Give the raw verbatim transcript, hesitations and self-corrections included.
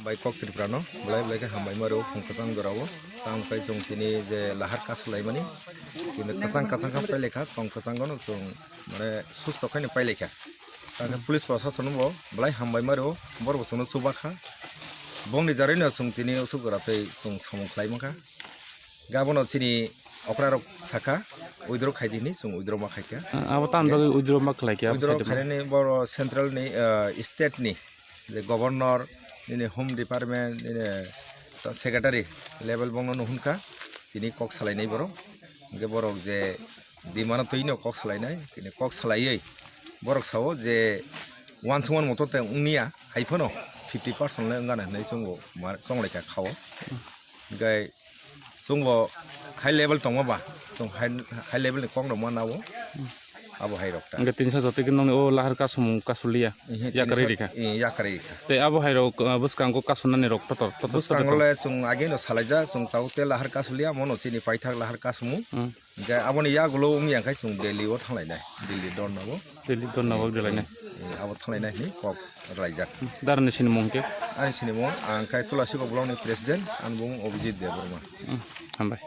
Bai kok Tripura no belai belai khe hambai ma rwo phung kwchang jora o. Tang khe chwng tini je lahar kasu lai mani, tini kwchang kwchang khe pailai kha, tong kwchang no chwng mane susto khe no pailai kha. Tang khe police prosason bo belai hambai ma rwo, bor bo chwng no chuba kha. Bongni jarwi no chwng tini usuk jora tei chwng samung khlai ma kha. Gabono chini okra rok saka withdraw khai di hinwi, chwng withdraw ma khai kha. Ah, abo tamo bagwi withdraw ma khlai kha, abo withdraw side o khainani boro central ni, ah, state ni je governor, nini home department, nini secretary level bongno no hwn kha, tini kok salainai borok. Hwnkhe borok je demand o twi no kok salainai, tini kok salaiwi borok sao je uansukmani moto tei wngya, hai phano fifty percent le wngana hinwi chwngo ma-, chonglai kha khao. Hwnkhe chwngbo high level tongma ba, chwng high, high level ni kok rok ma nao, abo hai rok ta. Hwnkhe tinsa jotoi khe nongni o lahar kasumung kasulia, yakarwi rikha. Eh, yakarwi rikha. Tei abo hai rok, ah, bwskango kasunani rok totor, totor, totor. Bwskango le chwng ageno salaijak, chwng tabuk tei lahar kasulia, mono chini paithak lahar kasumung. Hmm. Hwnkhe aboni yagulo wngya khe chwng Delhi o thanglainai, Delhi dorna o. Delhi dorna o rwlainai. Eh, abo thanglainai hinwi kok rwlaijak. Darani sinimung khe? Ani sinimung ang khe Tulasi Kok block ni president, ani bumung Abhijit Debbarma. Hmm, hambai.